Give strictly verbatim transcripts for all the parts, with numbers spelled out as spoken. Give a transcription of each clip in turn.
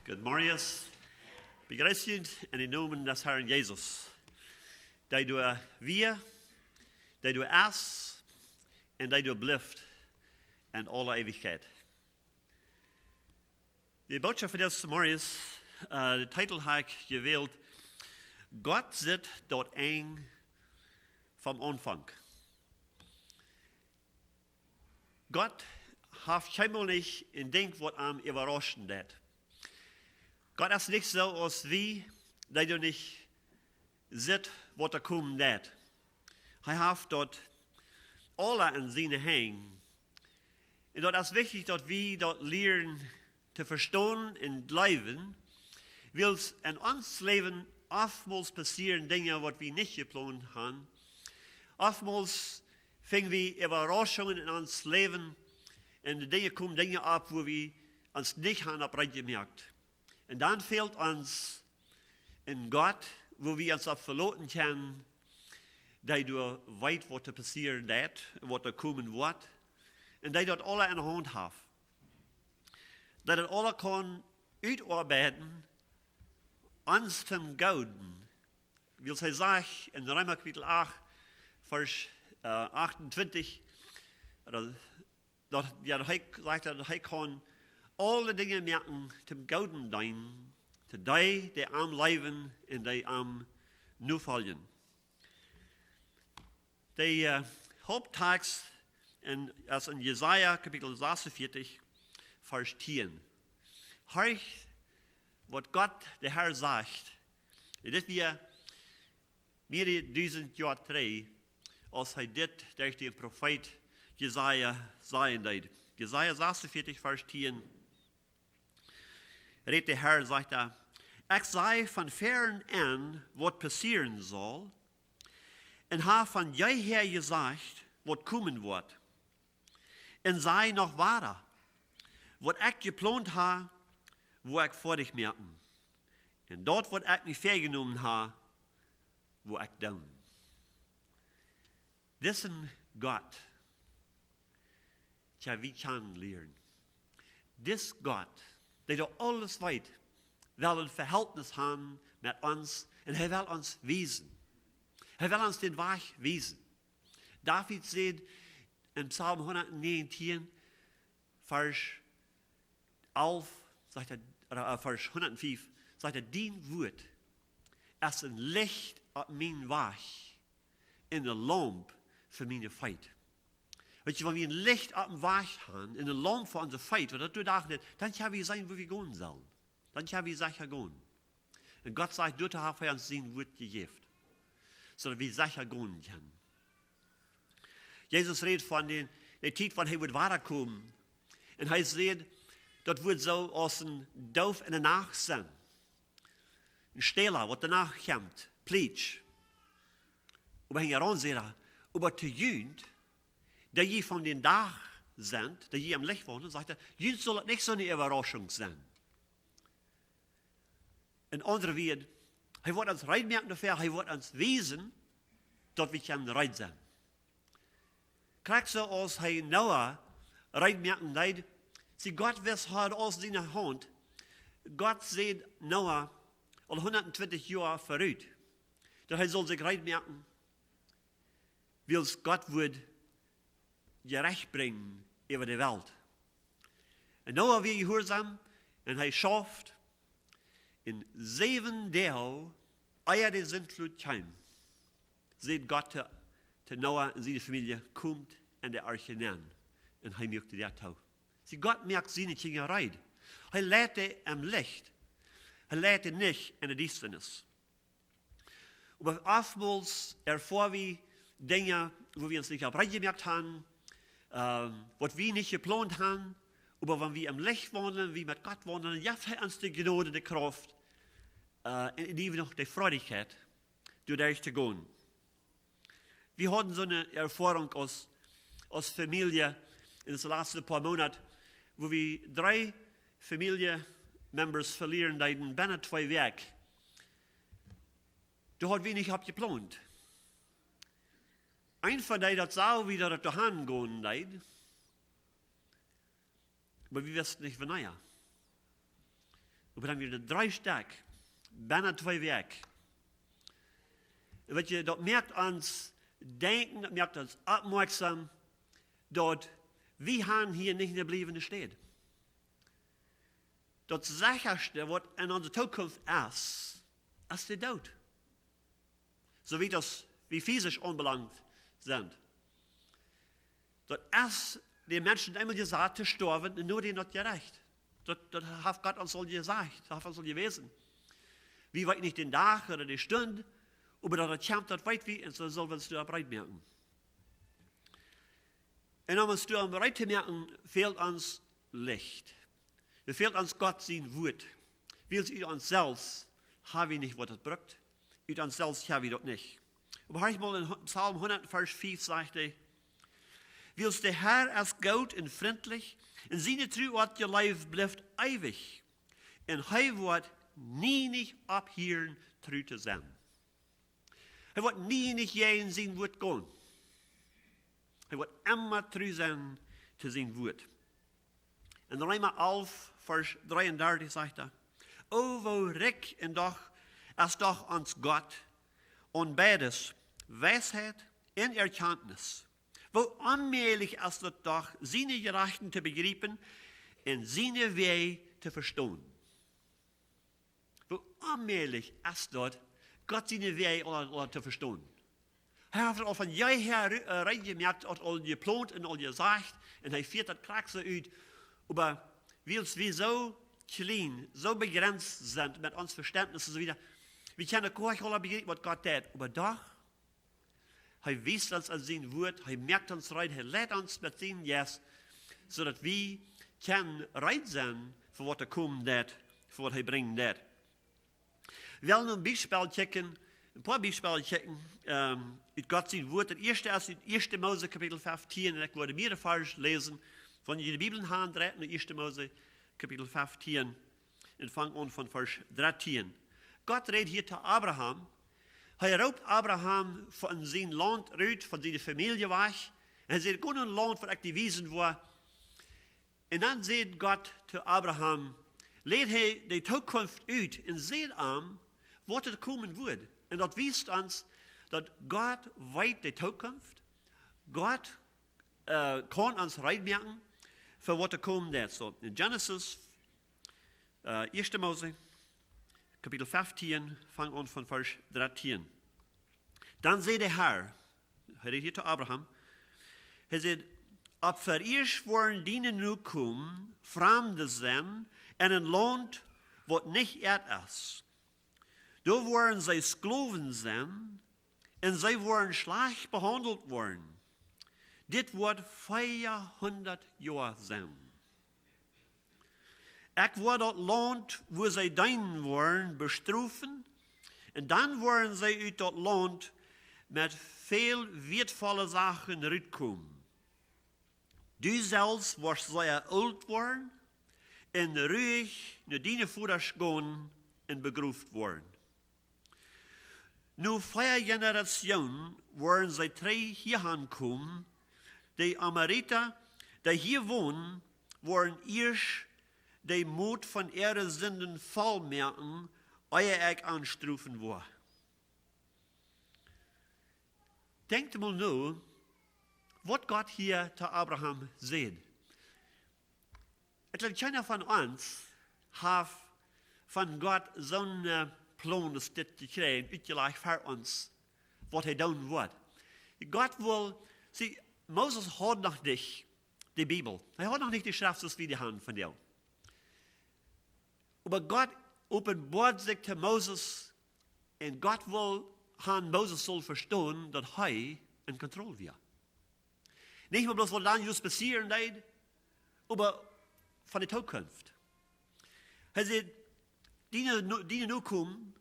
Good morning. Bejreess junt en dän Nomen des Herrn Jesus, dee doa wia, dee doa es un dee doa blift en aule Eewichkjeit. De Bootschoft fa dis Morjes, äh, dän Titel hab ekj jewält: Gott sitt daut Enj vom Aunfank. Gott haft kjeenmol nich een Dinkj, waut am äwarauschen deit. Gott es nich soo aus wie, dee doa nich sitt, waut doa komen deit. Hee haft daut aula en siene Henj. Un daut es wichtich, daut wie daut lieren to vestonen un jleewen, wiels en ons Läwen oftmols passieren Dinja, waut wie nich jeplont haben. Oftmols finj wie Äwarauschungen en ons Läwen un de Dinja komen Dinja opp, wua wie ons nich haben opp reed jemoakt. Un dan fält ons een Gott, wua wie ons opp veloten kjennen, dee doa weet, waut doa passieren deit, waut doa komen woat, un dee daut aula en de Haunt haft. Dee daut aula kaun utoabeiden, ons toom Gooden. Wiels hee sajcht en Reema Kapitel acht, Varsch, äh, achtuntwintich, daut, daut, jo, daut hee sajcht, daut hee kaun aule Dinja moaken toom Gooden deenen, to dee, dee am leewen un dee am nofoljen. De, äh, Haupttext en, es en Jesaja Kapitel sasuntwintich, Varsch tieen. Horcht, waut Gott, de Herr, sajcht. Un dit wia mearere dusent Joa trigj, aus hee dit derch dän Profeet Jesaja sajen deed. Jesaja sasuntwintich, Varsch tieen, rät de Herr, sajcht hee: Ekj sach von fern aun, waut passieren saul, un hab von jeehäa jesajcht, waut komen woat. Un sach noch wada: Waut ekj jeplont hab, woa ekj foadich moaken. Un daut, waut ekj mie väajenomen hab, woa ekj doonen. Disen Gott, jo, wie kjennen lieren. Dis Gott, dee doa aules weet, well een Vehältnis haben met ons un hee well ons wiesen. Hee well ons dän Wajch wiesen. David sajcht en Psalm hundatnäajentieen, Varsch alf, sajcht hee, äh, Varsch hundatfief, sajcht hee: Dien Wuat es een Licht opp mienen Wajch un eene Laump fa miene Feet. Weetst, wan wie een Licht opp dän Wajch haben un eene Laump fa onse Feet, waut daut doa deit, dan kjenn wie seenen, wua wie gonen sellen. Dan kjenn wie secha gonen. Un Gott sajcht, doatoo haft hee ons sien Wuat jejäft, soo daut wie secha gonen kjennen. Jesus rät von dän, de Tiet, wan hee woat wadakomen. Un hee sajcht, daut woat soo aus een Doof enne Nacht sennen. Een Stäla, waut de Nacht kjemt, plietscht. Oba hinjaraun sajcht hee: Oba to junt, dee jie von dän Dach sent, dee jie em Licht wonen, sajcht hee, junt saul daut nich soone Äwarauschunk sennen. En aundre Wieed, hee woat ons reed moaken doafäa, hee woat ons wiesen, daut wie kjennen reed sennen. Krakjt soo aus hee Noah reed moaken deed. See, Gott wist, haud aules en siene Haunt. Gott säd Noah aul hundatentwintich Joa verut, daut hee saul sikj reed moaken, wiels Gott wudd Jerecht brinjen äwa de Welt. Un Noah wia jehuarsom un hee schauft. En säwen Doag, ea de Sintflut kjeem, säd Gott to, to Noah un siene Famielje: Komt en de Arche nenn. Un hee muak de Däa too. See, Gott moakt siene Kjinja reed. Hee leit dee em Licht. Hee leit dee nich en de Diestanis. Oba oftmols erfoa wie Dinja, wua wie ons nich opp reed jemoakt haben, ähm, waut wie nich jeplont haben, oba wan wie em Licht waundlen, wie met Gott waundlen, jeft hee ons de Jnod, de Krauft, äh, un, un wie noch de Freiheit, doaderch to gonen. Wie hauden soone Erfoarunk aus, aus Famielje en de latste poa Moonat, wua wie dree Famielje-Members velieren deeden, benne twee Wäakj. Doa haud wie nich opp jeplont. Eent von dee, daut sach wie, daut et doahan gonen deed, oba wie wisten nich, wanea. Oba dan wia daut dree Stekj, bennen twee Wäakj. Un weet jie, daut moakt ons denkjen, daut moakt ons oppmoaksom, daut wie haben hia nich eene bliewende Städ. Daut sechaste, waut en onse Tookunft es, es de Doot. Soo wiet aus wie physisch aunbelangt sent. Daut es de Menschen eemol jesajcht to stoawen un nu dee daut jerecht. Daut, daut haft Gott ons aul jesajcht, daut haft ons aul jewäsen. Wie weeten nich dän Dach ooda de Stund, oba daut et kjemt, daut weet wie, un soo sell wie ons doaropp reed moaken. Un om ons doaropp reed to moaken, fält ons Licht. Daut fält ons Gott sien Wuat. Wiels ut ons selfst ha wie nich, waut daut brukt. Ut ons selfst ha wie daut nich. Oba horcht mol, en Hu-, Psalm hundat, Varsch fief sajcht hee: "Wiels de Herr es goot un frintlich, un siene Tru, waut jie leeft, blift eewich, un hee woat nie nich opphieren tru to sennen." Hee woat nie nich jäajen sien Wuat gonen. Hee woat emma tru sennen to sien Wuat. En Reema alf, Varsch dreeundartich sajcht hee: "O, woo rikj un doch es doch ons Gott aun beides, Weisheit un Erkjantnis. Woo onmäajlich es daut doch, siene Jerechten to bejriepen un siene Wäaj to vestonen." Woo onmäajlich es daut, Gott siene Wäaj aul, aul to vestonen. Hee haft aul von jeher, äh, reed jemoakt, haft aul jeplont un aul jesajcht, un hee fieet daut krakjt soo ut. Oba wiels wie soo kjlien, soo bejrenst sent met ons Vestentnis un soo wieda, wie kjennen krakjt aul bejriepen, waut Gott deit. Oba doch, hee wiest ons aun sien Wuat, hee moakt ons reed, hee leit ons met sienen Jeist, soo daut wie kjennen reed sennen fa waut doa komen deit, fa waut hee brinjen deit. Wie wellen een Biespel kjikjen, een poa Biespel kjikjen, ähm, ut Gott sien Wuat. Daut ieeschte es ut ieeschte Mose Kapitel feftieen, un ekj woa mea Varsch läsen, wan jie de Bibel aundreien, no ieeschte Mose Kapitel feftieen, un fang aun von Varsch dartieen. Gott rät hia to Abraham. Hee roopt Abraham von sien Launt rut, von siene Famielje wajch. Un hee sajcht: "Go no een Launt, waut ekj die wiesen woa." Un dan sajcht Gott to Abraham, lät hee de Tookunft ut un sajcht am, waut doa komen woat. Un daut wiest ons, daut Gott weet de Tookunft. Gott, äh, kaun ons reed moaken fa waut doa komen deit. Soo, en Genesis, äh, ieeschte Mose, Kapitel feftieen, fang aun von Varsch dartieen. Dan säd de Herr, hee rät hia to Abraham, hee sajcht: "Opp veieescht woaren diene Nokomen Framde sennen en een Launt, waut nich äant es. Doa woaren see Sklowen sennen, un see woaren schlajcht behaundelt woaren. Dit woat veahundat Joa sennen. Ekj woa daut Launt, wua see deenen woaren, bestrofen, un dan woaren see ut daut Launt met väl wieetvolle Sachen rutkomen. Du selfst woascht sea oolt woaren un ruich no diene Vodasch gonen un begroft woaren. No vea Jenerationen woaren see trigj hia aunkomen. De Amorita, dee hia wonen, woaren ieescht de Mot von äare Sinden voll moaken, ea ekj an strofen woa." Denkjt mol no, waut Gott hia to Abraham sajcht. Ekj jleew, kjeena von ons haft von Gott soon, äh, Plon aus dit jekjräajen, utjelajcht fa ons, waut hee doonen woat. Gott wull, see, Moses haud noch nich de Bibel. Hee haud noch nich de Schreft, soo aus wie dee haben vondoag. Oba Gott openboat sikj to Moses, un Gott wull han, Moses sull vestonen, daut hee en Kontroll wia. Nich mea bloos waut dan jrod passieren deed, oba von de Tookunft. Hee sajcht: "Diene, no-, diene Nokomen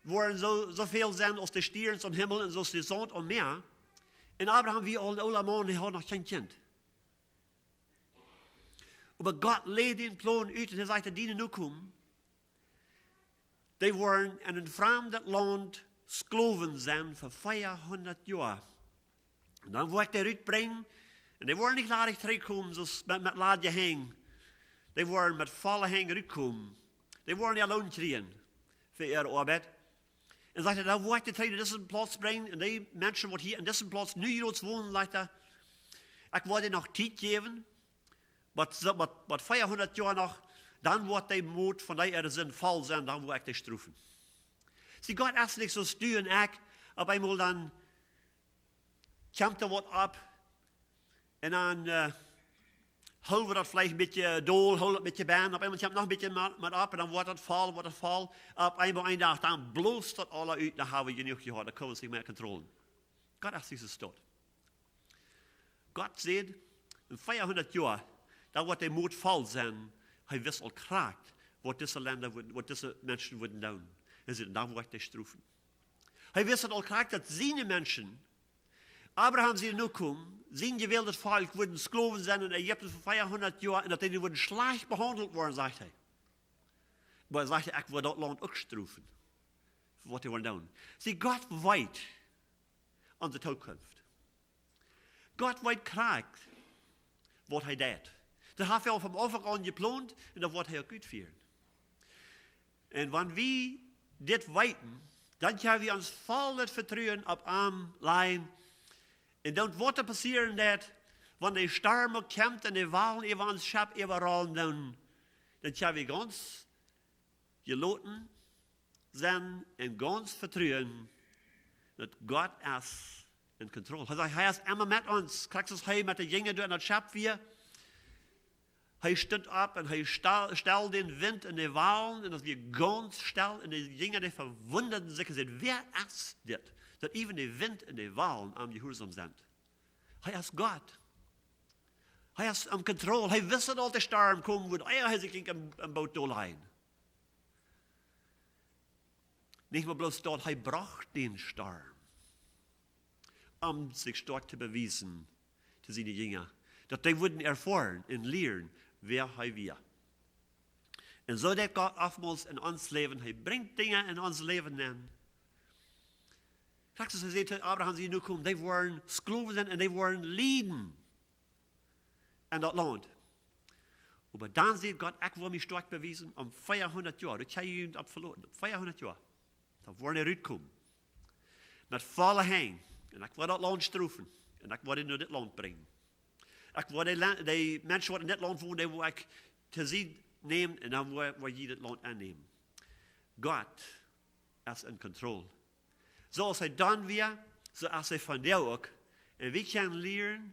woaren soo, soo väl sennen aus de Stierns aum Himmel un soo aus de Saunt aum Mäa." Un Abraham wia aul een oola Maun, hee haud noch kjeen Kjint. Oba Gott läd dän Plon ut un hee sajcht: "Diene Nokomen, dee woaren en een framdet Launt Sklowen sennen fa veahundat Joa. Un dan woa ekj dee rutbrinjen, un dee woaren nich ladich trigjkomen, soo aus met, met ladje Henj. Dee woaren met volle Henj rutkomen. Dee woaren äa Loon kjrieen fa äare Oabeit. Un sajcht hee, dan woa ekj dee trigj no disen Plauz brinjen. Un dee Menschen, waut hia en disen Plauz nu jrods wonen, sajcht hee, ekj woa dee noch Tiet jäwen, waut, waut, waut veahundat Joa noch, dan woat dee Mot von dee äare Sind voll sennen, dan woa ekj dee strofen. See, Gott es nich soo stuur un ekj, opp eemol dan kjemt doa waut opp. Un dan, äh, hoolen wie daut veleicht een bät dol, hoolen daut een bät bie. Opp eemol kjemt noch een bät mea, mea opp un dan woat daut voll, woat daut voll. Opp eemol een Dach, dan blost daut aula ut, dan hab wie jenuach jehaut, dan kjenn wie ons nich mea kontrollen. Gott es nich soo stuur. Gott sajcht, en veahundat Joa, dan woat dee Mot voll sennen. Hee wist aul krakjt, waut dise Lenda wudden, waut dise Menschen wudden doonen. Hee säd, dan woa ekj dee strofen. Hee wist aul krakjt, daut siene Menschen, Abraham siene Nokomen, sien jewäldet Volkj, wudden Sklowen sennen en Ägipten fa veahundat Joa un daut dee wudden schlajcht behaundelt woaren, sajcht hee. Oba hee sajcht, ekj woa daut Launt uk strofen, fa waut dee wudden doonen. See, Gott weet onse Tookunft. Gott weet krakjt, waut hee deit. Daut haft hee aul von Aunfank aun jeplont un daut woat hee uk utfieren. Un wan wie dit weeten, dan kjenn wie ons vollet Vetruen opp am lajen. Un dan, waut doa passieren deit, wan de Storm uk kjemt un de Walen äwa ons Schepp äwarollen, dan, dan kjenn wie gaunz jeloten sennen un gaunz vetruen, daut Gott es en Kontroll. Hee sajcht, hee es emma met ons. Krakjt soo aus hee met de Jinja doa en daut Schepp wia. Hee stunt opp un hee stal-, stald dän Wint un de Walen un daut wia gaunz stell. Un de Jinja, dee vewundaden sikj un säden, wäa es dit, daut uk de Wint un de Walen am jehuarsom sent? Hee es Gott. Hee es en Kontroll. Hee wist, daut de Storm komen wudd, ea hee sikj jinkj em, em Boot dol lajen. Nich mau bloos daut, hee brocht dän Storm, om sikj stoakj to bewiesen to siene Jinja, daut dee wudden erfoaren un lieren, wäa hee wia. Un soo deit Gott oftmols en ons Läwen, hee brinjt Dinja en ons Läwen nenn. Krakjt soo aus hee säd to Abraham siene Nokomen, dee woaren Sklowen sennen un dee woaren lieden en daut Launt. Oba dan sajcht Gott, ekj woa mie stoakj bewiesen, om veahundat Joa, doa kjenn jie junt opp veloten, opp veahundat Joa. Dan woaren dee rutkomen met volle Henj. Un ekj woa daut Launt strofen. Un ekj woa dee no dit Launt brinjen. Ekj woa dee, La-, dee Menschen, waut en dit Launt wonen, dee woa ekj to sikj nämen un dan woa, woa jie dit Launt aunnämen. Gott es en Kontroll. Soo aus hee dan wia, soo es hee vondoag uk. Un wie kjennen lieren,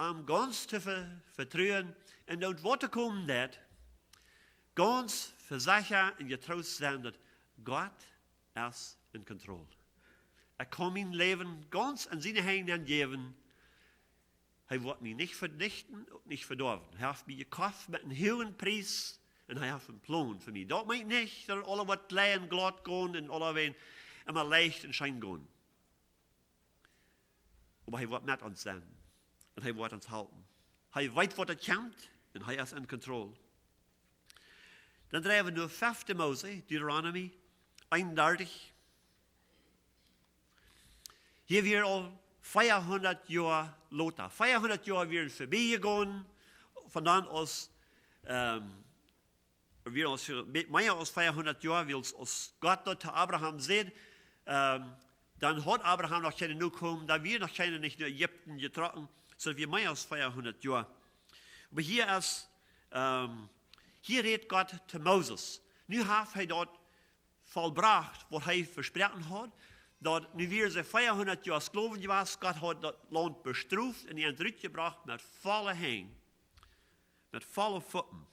am gaunz to ve-, vetruen un daut, waut doa komen deit, gaunz vesechat un jetroost sennen, daut Gott es en Kontroll. Ekj kaun mien Läwen gaunz en siene Henj jäwen. Hee woat mie nich venichten, uk nich vedoawen. Hee haft mie jekoft met eenen huagen Pries un hee haft eenen Plon fa mie. Daut meent nich, daut aules woat kjlien, glaut gonen un aulawäajen emma leicht un scheen gonen. Oba hee woat met ons sennen un hee woat ons halpen. Hee weet, waut doa kjemt un hee es en Kontroll. Dan dreien wie no fefte Mose, Deuteronomy eenundartich. Hia wia aul veahundat Joa lota. Veahundat Joa wieren verbie jegonen, von dan aus, ähm, wia aul mea aus veahundat Joa, wiels aus Gott daut to Abraham säd, ähm, dan haud Abraham noch kjeene Nokomen, dan wia noch kjeena nich no Ägipten jetrocken, soo wia mea aus veahundat Joa. Oba hia es, ähm, hia rät Gott to Moses. Nu haft hee daut vollbrocht, waut hee vesproaken haud, daut nu wieren see veahundat Joa Sklowen jewast, Gott haud daut Launt bestroft un an rutjebrocht met volle Henj, met volle Foten.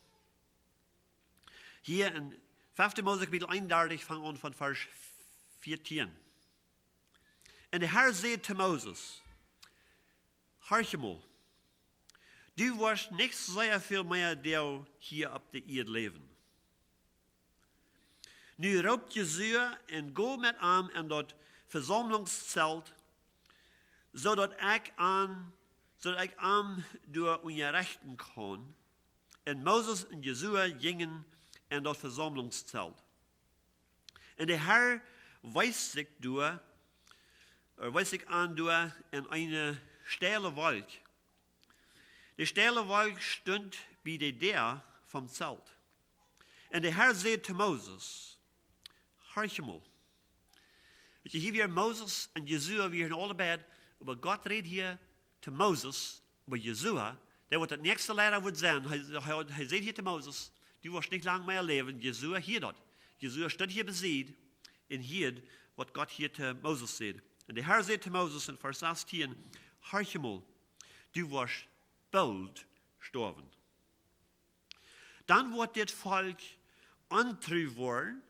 Hia en fefte Mose Kapitel eenundartich, fang aun von Varsch vieetieen. Un de Herr säd to Moses: Horch mol, du woascht nich sea väl mea Doag hia opp de Ieed läwen. Nu roop Josua un go met am en daut Vesaumlungszelt, soo daut ekj an, soo daut ekj am doa unjarechten kaun. Un Moses un Josua jinjen en daut Vesaumlungszelt. Un de Herr wees sikj doa, äh, wees sikj an doa en eene steile Wolkj. De steile Wolkj stunt bie de Däa vom Zelt. Un de Herr säd to Moses: Horch mol. Weet jie, hia wia Moses un Josua, wia en aule beid, oba Gott räd hia to Moses, oba Josua, dee waut de näakjste Leida wudd sennen, hee, hee, hee säd hia to Moses: Du woascht nich lang mea läwen. Josua hieed daut. Josua stunt hia besied un hieed, waut Gott hia to Moses säd. Un de Herr säd to Moses en Varsch sastieen: Horch mol, du woascht boolt stoawen. Dan woat dit Volkj ontru woaren,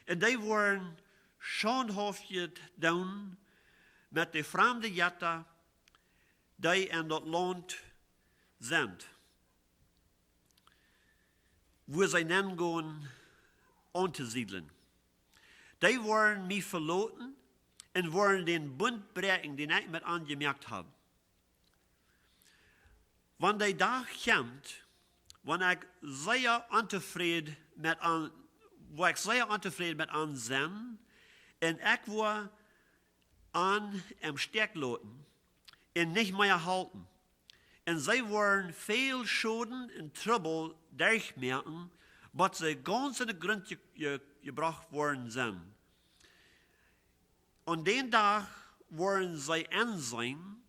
un dee woaren schaundhauftjet doonen met de framde Jetta, dee en daut Launt sent, wua see nengonen, auntosiedlen. Dee woaren mie veloten un woaren dän Bunt bräakjen, dän ekj met an jemoakt hab. Wan de Dach kjemt, wan ekj sea ontofräd met an, woa ekj sea ontofräd met an sennen, un ekj woa an em Stekj loten un nich mea halpen. Un see woaren väl Schoden un Trubbel derchmoaken, bat see gaunz en de Grunt je-, je-, jebrocht worden sennen. Aun dän Dach woaren see enseenen,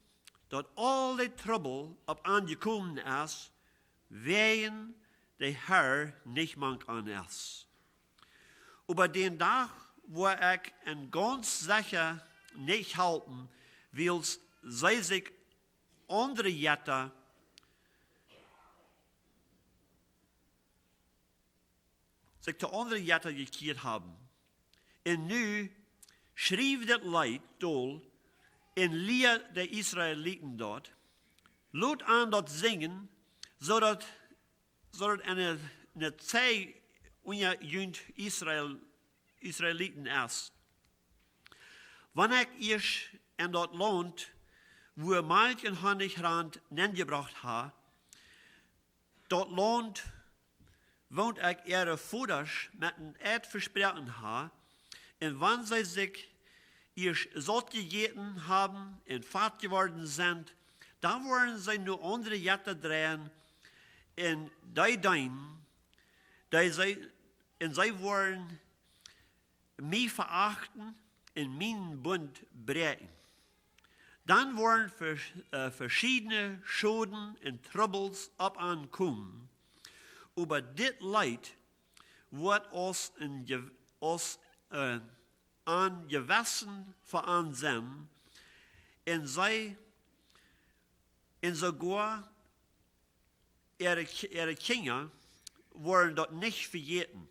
daut aul de Trubbel opp an jekomen es, wäajen de Herr nich mank an es. Oba dän Dach woa ekj an gaunz secha nich halpen, wiels see sikj aundre Jetta, sikj to aundre Jetta jekjieet haben. Un nu schriew dit Leet dol un lia de Israeliten daut. Lot an daut sinjen, soo daut, soo daut eene, eene Zeich unja junt Israel, Israeliten es. Wan ekj ieescht en daut Launt, wua Malkj un Honnich rant, nenjebrocht ha, daut Launt, waut ekj äare Vodasch met een Eid vesproaken ha, un wan see sikj ieescht saut jejäten haben un fat jeworden sent, dan woaren see no aundre Jetta dreien un dee deenen, dee see, un see woaren mie veachten un mienen Bunt bräakjen. Dan woaren ver-, äh, veschiedne Schoden un Trubbels opp an komen, oba dit Leet woat aus een Je-, aus, äh, een Jewessen fa an sennen, un see, un soogoa äare, äare Kjinja woaren daut nich vejäten.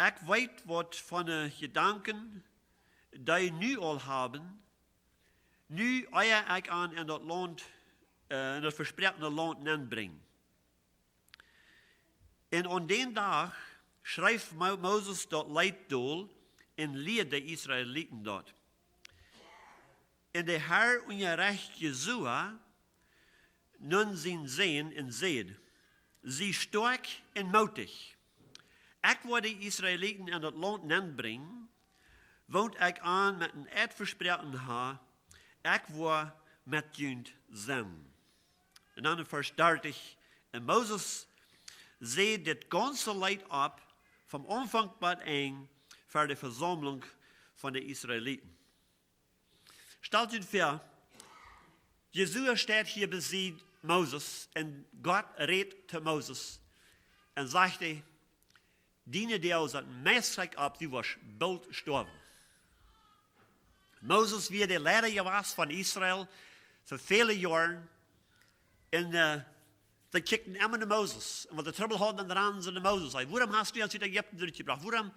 Ekj weet, waut fa Jedanken dee nu aul haben, nu ea ekj an en daut Launt, äh, en daut vesproakene Launt nenbrinj. Un aun dän Dach schreef Mo-, Moses daut Leet dol un lieed de Israeliten daut. Un de Herr unjarecht Josua, Nun sien Sän, un säd: Sie stoakj un mootich. Ekj woa de Israeliten en daut Launt nenbrinjen, waut ekj an met een Eid vesproaken ha, ekj woa met junt sennen. Un dan en Varsch dartich: Un Moses säd dit gaunze Leet opp, vom Aunfank bat Enj, ver de Vesaumlunk von de Israeliten. Stalt junt väa, Josua steit hia besied Moses un Gott rät to Moses un sajcht: Diene Doag sent meist opp, du woascht boolt stoawen. Moses wia de Leida jewast von Israel fa väle Joaren. Un, äh, see kjikjten emma no Moses. Un wan see Trubbel hauden, dan randen see no Moses. Hee: Wuarom hast du ons ut Ägipten rutjebrocht? Wuarom?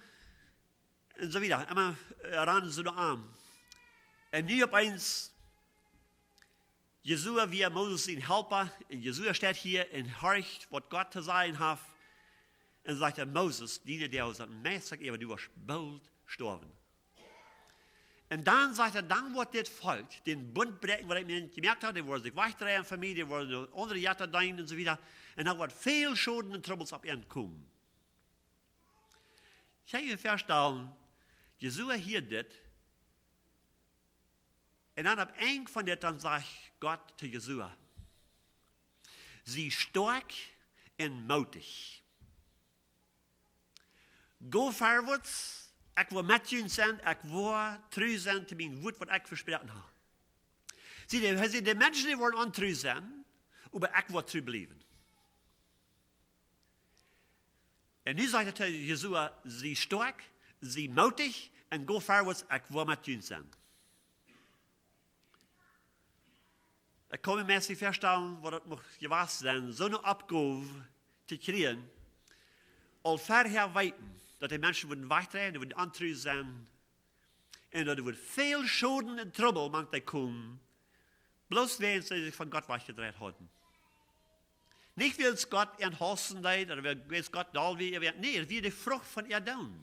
Un soo wieda. Emma, äh, randen see no am. Un nu opp eemol, Josua wia Moses sien Halpa, un Josua steit hia un horcht, waut Gott to sajen haft, un sajcht hee: Moses, diene Doag sent meist opp, du woascht boolt stoawen. Un dan sajcht hee: Dan woat dit Volkj dän Bunt bräakjen, waut ekj met an jemoakt ha, dee woaren sikj wajchdreien von mie, dee woaren aundre Jetta deenen un soo wieda. Un dan woat väl Schoden un Trubbels opp an komen. Kjenn jie junt väastalen, Josua hieed dit, un dan opp Enj von dit, dan sajcht Gott to Josua: Sie stoakj un mootich. Go verwoats, ekj woa met junt sennen, ekj woa tru sennen to mien Wuat waut ekj vesproaken hab. See, dee, hee säd, de Menschen dee woaren ontru sennen, oba ekj woa tru bliewen. Un nu sajcht hee to Josua, sie stoakj, sie mootich un go verwoats, ekj woa met junt sennen. Ekj kaun mie meist nich väastalen waut daut mucht jewast sennen, soone Oppgow to kjrieen, aul verhäa weeten daut de Menschen wudden wajchdreien, dee wudden ontru sennen, un daut doa wudd väl Schoden un Trubbel mank dee komen, bloos wäajens see sikj von Gott wajchjedreit hauden. Nich wiels Gott an haussen deed, ooda wiels Gott doll wia, nä, daut wia de Frucht von äa Doonen.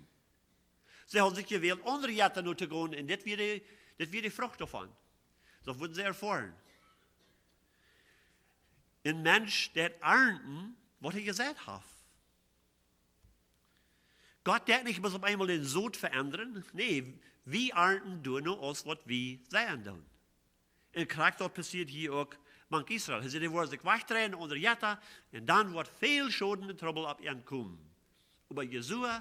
See hauden sikj jewält aundre Jetta no to gonen, un dit wia de, dit wia de Frucht doavon. Daut wudden see erfoaren. Een Mensch deit arnten waut hee jeseit haft. Gott deit nich bloos opp eemol dän Sot veendren. Nä, wie arnten doonen aus waut wie seien doonen. Un krakjt daut passieet hia uk mank Israel. Hee säd, dee woaren sikj wajchdreien aun de Jetta, un dan woat väl Schoden un Trubbel opp an komen. Oba Josua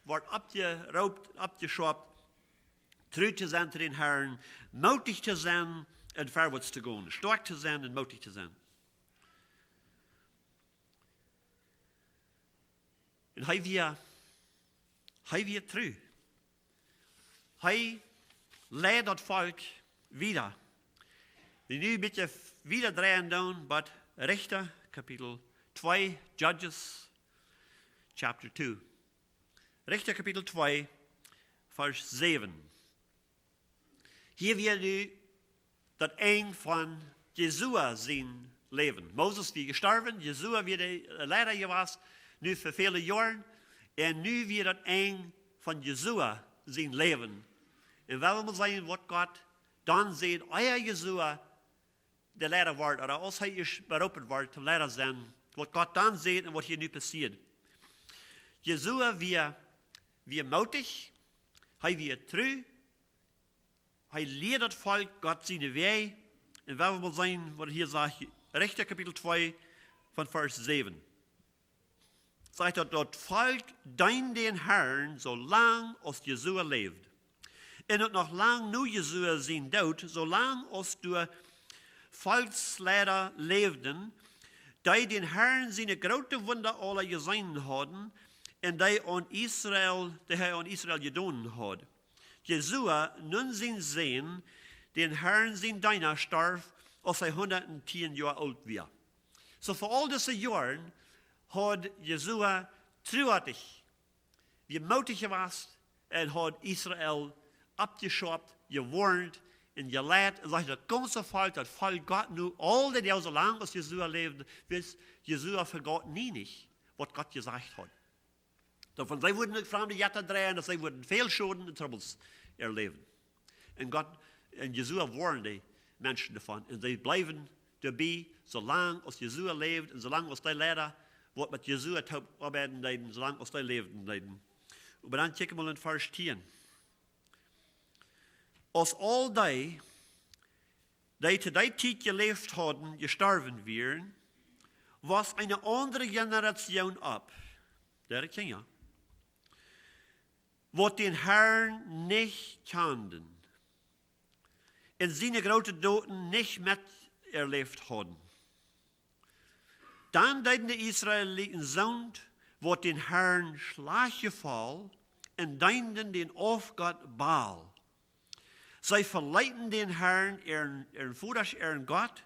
woat oppjeroopt, oppjeschaupt, tru to sennen to dän Herrn, mootich to sennen un verwoats to gonen, stoakj to sennen un mootich to sennen. Un hee wia, hee wia tru. Hee leid daut Volkj wieda. Wie nu een bät wieda dreien doonen, bie Rechta Kapitel twee, Judges chapter two. Rechta Kapitel twee, Varsch säwen. Hia wia nu daut Enj von Josua sien Läwen. Moses wia jestorwen, Josua wia de, äh, Leida jewast, nu fa väle Joaren. Un nu wia daut Enj von Josua sien Läwen. Un wie wellen mol seenen waut Gott dan säd, ea Josua de Leida wort, ooda aus hee ieescht beroopen wort toom Leida sennen, waut Gott dan säd un waut hia nu passieet. Josua wia, wia mootich, hee wia tru, hee lieed daut Volkj Gott siene Wäaj. Un wie wellen mol seenen waut hia sajcht, Rechta Kapitel twee von Varsch säwen. Sajcht daut, daut Volkj deend dän Herrn soo lang aus Josua läwd. Un uk noch lang no Josua sien Doot, soo lang aus doa Volkjsleida läwden, dee dän Herrn siene groote Wunda aula jeseenen hauden, un dee aun Israel, dee hee aun Israel jedonen haud. Josua, Nun sien Sän, dän Herrn sien Deena, storf, aus hee hundat un tieen Joa oolt wia. Soo fa aul dise Joaren haud Josua truarich, wia mootich jewast un haud Israel oppjeschaupt, jewoarnt un jeleit un sajcht, daut gaunze Volkj, daut foljt Gott nu aul de Doag soo lang aus Josua läwd, wiels Josua vegaut nie nich waut Gott jesajcht haud. Daut wan see wudden no framde Jetta dreien, daut see wudden väl Schoden un Trubbels erläwen. Un Gott, un Josua woarnd de Menschen doavon. Un see bleewen doabie, soo lang aus Josua läwd un soo lang aus dee Leida, waut met Josua toop oabeiden deeden, soo lang aus dee läwden deeden. Oba dan kjikj mol en Varsch tieen. Aus aul dee, dee to dee Tiet jeläft hauden, jestorwen wieren, wos eene aundre Generation opp, dee Kjinja, waut dän Herrn nich kjanden un siene groote Doten nich met erläft hauden. Dan deeden de Israeliten soont, waut dän Herrn schlajcht jefoll, un deenden dän Aufgott Baal. See veleeten dän Herrn, äaren, äaren Vodasch äaren Gott,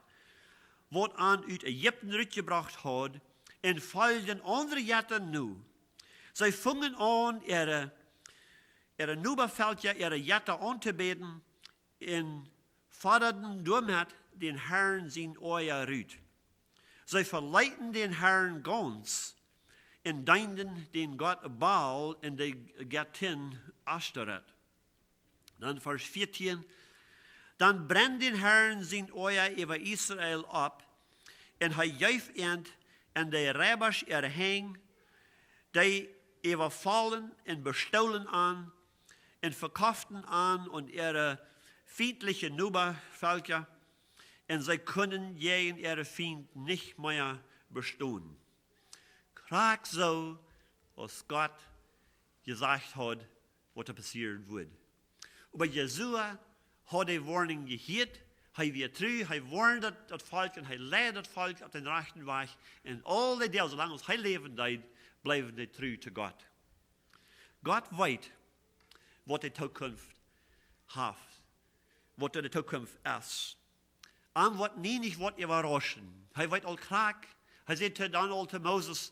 waut an ut Ägipten rutjebrocht haud, un foljden aundre Jetta no. See fungen aun, äare, äare Nobavelkja äare Jetta auntobäden, un fodaden doamet dän Herrn sien Oaja rut. See veleeten dän Herrn gaunz un deenden dän Gott Baal un de Gettin Aschtoreth. Dan Varsch vieetieen. Dan brennd dän Herrn sien Oaja äwa Israel opp, un hee jeef an en de Reibasch äare Henj, dee äwafollen un bestolen an un vekoften an aun äare fientliche Nobavelkja, un see kunnen jäajen äare Fiend nich mea bestonen. Krakjt soo aus Gott jesajcht haud, waut doa passieren wudd. Oba Josua haud de Woarnunk jehieet, hee wia tru, hee woarnd daut Volkj un hee leid daut Volkj opp dän rajchten Wajch. Un aul de Doag, soo lang aus hee läwen deed, bleewen dee tru to Gott. Gott weet, waut de Tookunft haft, waut doa de Tookunft es. Am woat nie nich waut äwarauschen. Hee weet aul krakjt, hee säd to dan aul to Moses,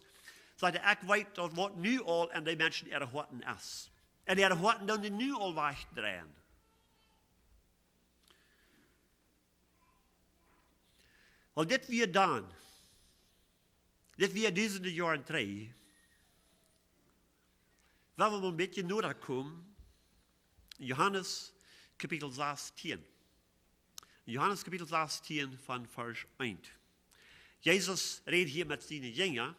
sajcht hee: "Ekj weet daut waut nu aul aun de Menschen äare Hoaten es. Un äare Hoaten doonen nu aul wajchdreien." Wiels dit wia dan, dit wia dusende Joaren trigj. Well wie mau een bät noda komen. Johanes Kapitel sastieen. Johanes Kapitel sastieen von Varsch eent. Jesus rät hia met siene Jinja.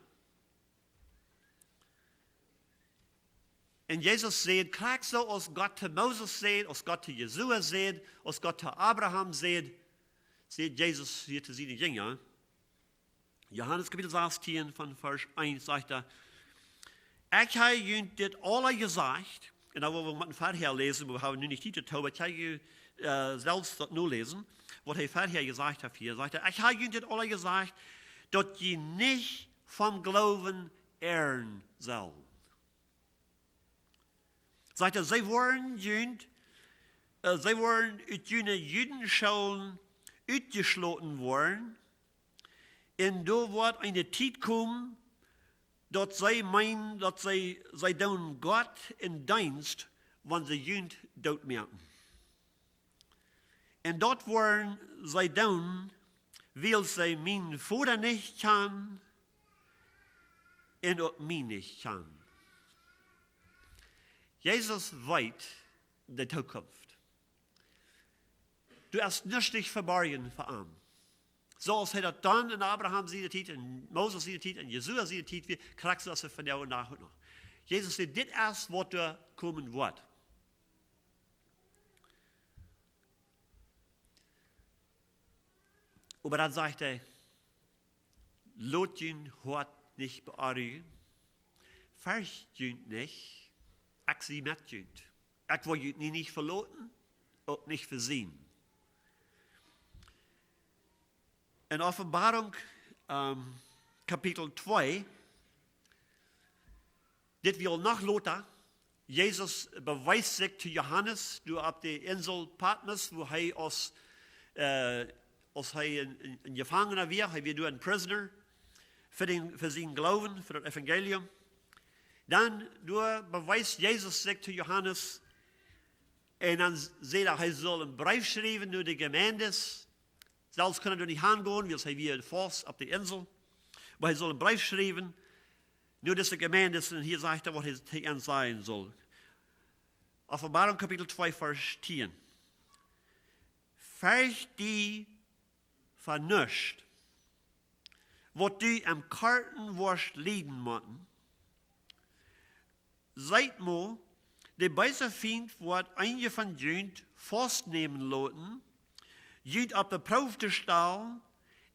Un Jesus säd, krakjt soo aus Gott to Moses säd, aus Gott to Josua säd, aus Gott to Abraham säd, säd Jesus hia to siene Jinja. Johanes Kapitel sastieen von Varsch eent sajcht hee: "Ekj hab junt dit aula jesajcht", un dan woa wie mau wieda läsen, wie haben nu nich Tiet doatoo, oba ekj hab junt, äh, selfst daut noläsen, waut hee verhäa jesajcht haft hia. Sajcht hee: "Ekj hab junt dit aula jesajcht, daut jie nich vom Gloowen irren sellen." Sajcht hee: "See woaren junt, äh, see woaren ut june Judenschoolen utjeschloten woaren. Un doa woat eene Tiet komen, daut see meenen, daut see, see doonen Gott eenen Deenst, wan see junt doot moaken. Un daut woaren see doonen, wiels see mienen Voda nich kjanen un uk mie nich kjanen." Jesus weet de Tookunft. Doa es nuscht nich veborjen fa am. Soo aus hee daut dan en Abraham siene Tiet, en Moses siene Tiet, en Josua siene Tiet wia, krakjt soo aus hee vondoag dän Dach uk noch. Jesus säd: "Dit es waut doa komen woat." Oba dan sajcht hee: "Lot jun Hoat nich beonrujen. Fercht junt nich. Ekj sie met junt. Ekj woa junt nie nich veloten, uk nich vesieekjen." En Openboarunk, ähm, Kapitel twee, dit wia noch lota. Jesus bewiest sikj to Johanes, doa opp de Insel Patmos, wua hee aus, äh, aus hee een, een, een Jefangena wia, hee wia doa een prisoner fa dän, fa sienen Gloowen, fa daut Evangelium. Dan doa bewiest Jesus sikj to Johanes un dan säd hee, hee saul een Breef schriewen no de Gemeindes. Selfst kunn hee doa nich hangonen, wiels hee wia faust opp de Insel. Oba hee saul een Breef schriewen no dise Gemeindes un hia sajcht hee, waut hee to an sajen saul. Openboarunk Kapitel twee, Varsch tieen. Fercht die fa nuscht, waut du em Korten woascht lieden motten. Seet mau, de beese Fient woat eenje von junt faustnämen loten, junt opp de Proow to stalen,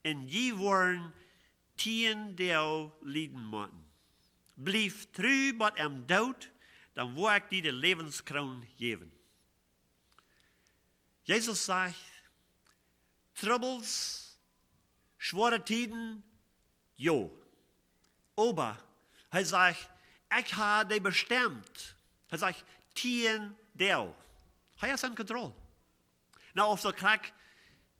un jie woaren tieen Doag lieden motten. Bliew tru bat em Doot, dan woa ekj die de Läwenskroon jäwen. Jesus sajcht, Trubbels, schwoare Tieden, jo. Oba hee sajcht, ekj hab dee bestemt. Hee sajcht, tieen Doag. Hee es en Kontroll. Nu, auf daut krakjt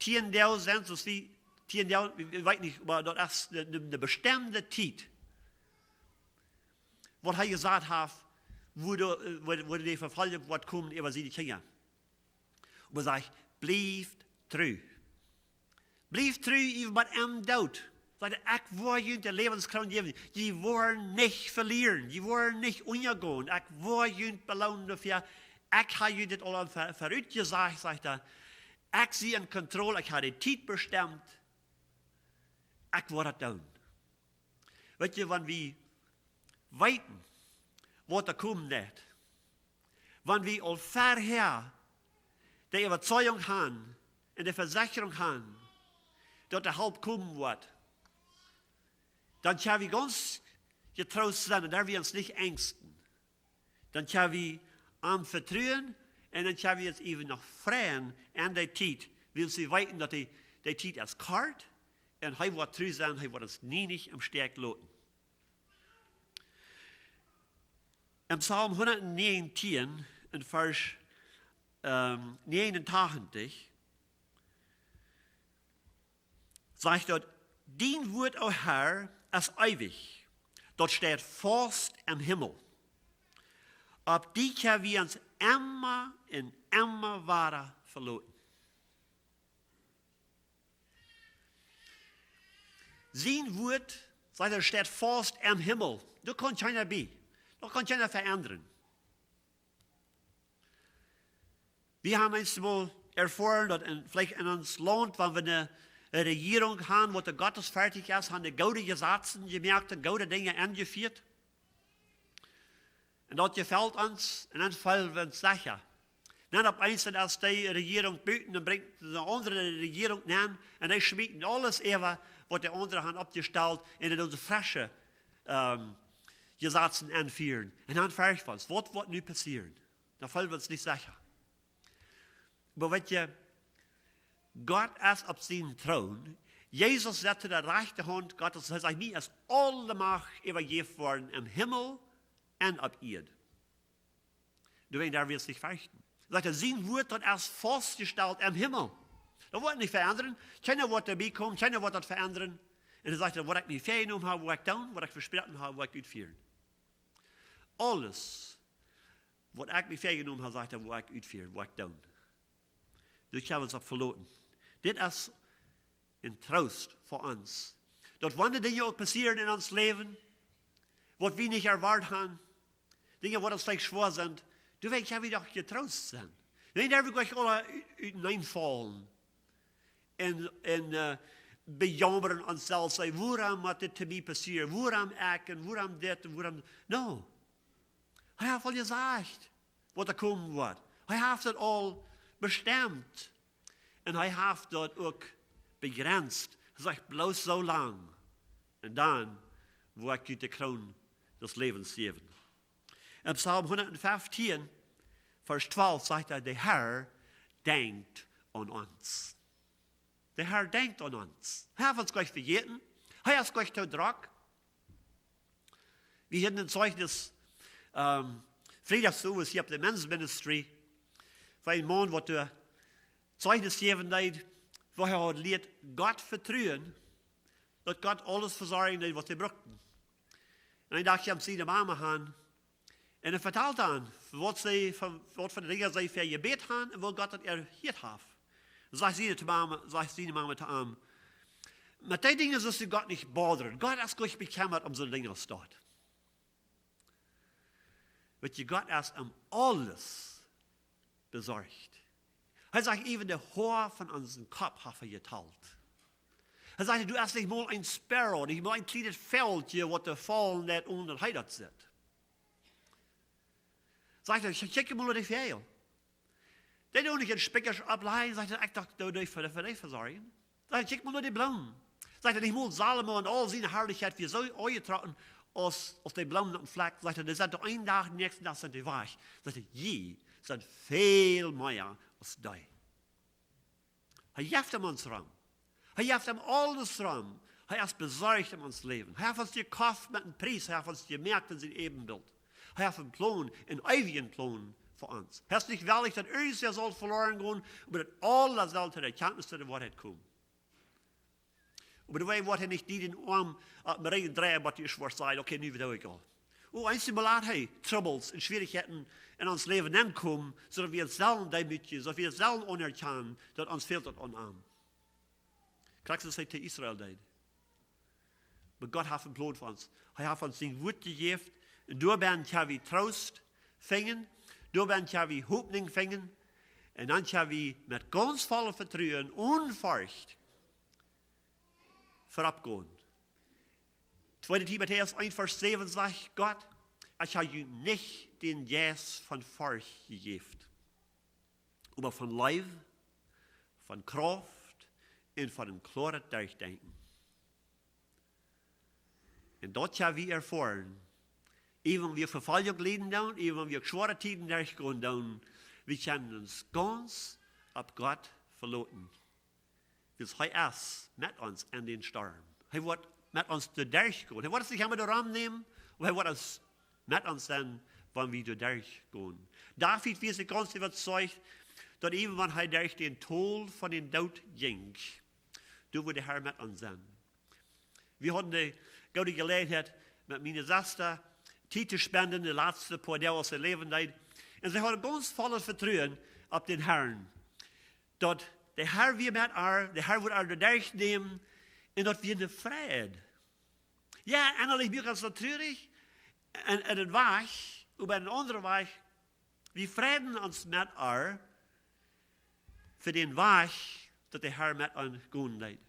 tieen Doag sent, soo aus wie tieen Doag, wie, wie weeten nich, oba daut es de, de, de bestemde Tiet, waut hee jesajcht haft, woo de, äh, woo, woo de Vefoljunk woat komen äwa siene Kjinja. Oba sajcht, bliew tru. Bliew tru, iewen bat em Doot. Sajcht hee, ekj woa junt de Läwenskroon jäwen. Jie woaren nich velieren. Jie woaren nich unjagonen. Ekj woa junt beloonen doafäa. Ekj hab junt dit aul ver-, verut jesajcht, sajcht hee. Ekj sie en Kontroll, ekj hab de Tiet bestemt. Ekj woa daut doonen. Weet jie, wan wie weeten, waut doa komen woat, wan wie aul verhäa de Äwazeigung haben un de Vesechrunk haben, daut de Help komen woat, dan kjenn wie gaunz jetroost sennen un doa wie ons nich enjsten. Dan kjenn wie am vetruen un dan kjenn wie ons iewen noch freien aun dee Tiet, wiels wie weeten daut dee, dee Tiet es kort un hee woat tru sennen, hee woat ons nienich em Stekj loten. Em Psalm hundatnäajentieen, en Varsch, ähm, näajenuntachentich, sajcht daut: "Dien Wuat, o Herr, es eewich, daut steit faust em Himmel. Opp die kjenn wie ons emma un emma wada veloten." Sien Wuat, sajcht hee, steit faust em Himmel. Doa kaun kjeena bie. Doa kaun kjeena veendren. Wie haben eenjemol erfoaren daut en, veleicht en ons Launt, wan wie eene Rejierunk haben, waut doa gottesferchtich es, haben dee goode Jesazen jemoakt un goode Dinja enjefieet. Un daut jefelt ons, un dan feelen wie ons secha. Dan opp eemol, aus dee Rejierunk buten, dan brinjt eene aundre Rejierunk aun, un dee schmieten aules äwa, waut de aundre haben oppjestalt, un doonen fresche, ähm, Jesazen enfieren. Un dan froag wie ons, waut woat nu passieren? Dan feelen wie ons nich secha. Oba weetst, Gott es opp sienen Troon. Jesus sitt aun de rajchte Haunt Gottes. Hee sajcht: "Mie es aule Macht äwajäft worden em Himmel un opp Ieed." Doawäajen darf wie ons nich ferchten. Sajcht hee, sien Wuat, daut es faustjestalt em Himmel. Daut woat nich veendren. Kjeena woat doabie komen, kjeena woat daut veendren. Un hee sajcht: "Waut ekj mie väajenomen hab, woa ekj doonen, waut ekj vesproaken hab, woa ekj utfieren." Aules, waut ekj mie väajenomen hab, sajcht hee, woa ekj utfieren, woa ekj doonen. Doa kjenn wie ons opp veloten. Dit es een Troost fa ons. Daut wan de Dinja uk passieren en ons Läwen, waut wie nich erwoat haben, Dinja, waut ons veleicht schwoa sent, doa kjenn wie doch jetroost sennen. Nä, doa woa wie nich aula ut-, uteneen faulen. Un, un, äh, bejaumren ons selfst, sajen: "Wuarom mott dit to mie passieren? Wuarom ekj un wuarom dit un wuarom?" No. Hee haft aul jesajcht, waut doa komen woat. Hee haft daut aul bestemt. Un hee haft daut uk bejrenst. Hee sajcht: "Bloos soo lang. Un dan woa ekj die de Kroon des Läwens jäwen." En Psalm hundatfeftieen, Varsch twalf sajcht hee: "De Herr denkjt aun ons." De Herr denkjt aun ons. Hee haft ons nich vejäten. Hee es nich too drock. Wie hauden een Zeichnis, ähm, Friedach soo aus hia opp de Men's Ministry, von een Maun, waut doa Zeichnis jäwen deed, woo hee haud jelieet Gott vetruen, daut Gott aules vesorjen deed, waut hee brukt. Un een Dach kjeem siene Mama aun, un hee vetald aun, waut see von, waut fa Dinja see fa jebät haud un woo Gott daut erhieet haud. Sajcht siene Mama, sajcht siene Mama to am: "Met dee Dinja sust du Gott nich bodren. Gott es nich bekjemmat om soone Dinja aus daut." Weetst, Gott es om aules besorcht. Hee sajcht, iewen de Hoa von onsen Kopp haft hee jetalt. Hee sajcht, doa es nich mol een Sparrow, nich mol een kjlienet Vogelkje, waut doa faulen deit, onen daut hee daut sitt. Sajcht hee, kjikj, kjikj mol no de Väajel. Dee doonen nich en Spikjasch oppläajen, sajcht hee, ekj docht, dee doonen fa, fa dee vesorjen. Sajcht hee, kjikj mol no de Bloomen. Sajcht hee, nich mol Salomo en aul siene Harlichkjeit wia soo aunjetrocken aus, aus de Bloomen oppem Flakj. Sajcht hee, dee sent doch een Dach, dän näakjsten Dach sent dee wajch. Sajcht hee, jie sent väl mea aus dee. Hee jeft om ons rom. Hee jeft om aules rom. Hee es besorcht om ons Läwen. Hee haft ons jekoft met een Pries. Hee haft ons jemoakt en sien Äwenbilt. Hee haft een Plon, een eewjen Plon fa ons. Hee es nich wellich, daut irjentwäa saul veloaren gonen, oba daut aula sellen to de Erkjantnis von de Woarheit komen. Oba doawäajen woat hee nich die dän Oarm, äh, oppem Rigjen dreien, waut dee ieescht woat sajen: "Okay, nu weet ekj aul." Oh, eenjemol lat hee Trubbels un Schwierichkjeiten en ons Läwen nenkomen, soo daut wie ons sellen deemootjen, soo daut wie ons sellen aunerkjanen, daut ons fält daut aun am. Krakjt soo aus hee to Israel deed. Oba Gott haft een Plon fa ons. Hee haft ons sien Wuat jejäft. Un doabennen kjenn wie Troost finjen. Doabennen kjenn wie Hopninj finjen. Un dan kjenn wie met gaunz voll Vetruen, one Forcht, verop gonen. Tweede Timotäus eent Varsch säwen sajcht Gott: "Ekj hab junt nich dän Jeist von Forcht jejäft, oba von Leew, von Krauft un von een kloaret Derchdenkjen." Un daut kjenn wie erfoaren, Äwen wan wie Vefoljunk lieden doonen, äwen wan wie schwoare Tieden derchgonen doonen, wie kjennen ons gaunz opp Gott veloten. Wiels hee es met ons en dän Storm. Hee woat met ons doa derchgonen. Hee woat ons nich emma doa romnämen, oba hee woat ons, met ons sennen, wan wie doa derchgonen. David wia sikj gaunz äwazeicht, daut äwen wan hee derch daut Tol von dän Doot jinkj, doa wudd de Herr met am sennen. Wie hauden de goode Jeläajenheit, met miene Sesta Tiet to spenden, de latste poa Doag aus see läwen deed. Un see haud gaunz vollet Vetruen opp dän Herrn, daut de Herr wia met ar, de Herr wudd ar doa derchnämen, un daut wia een Fräd. Jo, ennalich wia daut soo trurich, un, un een Wajch, oba een aundra Wajch, wie freiden ons met ar, fa dän Wajch, daut de Herr met ar gonen deed.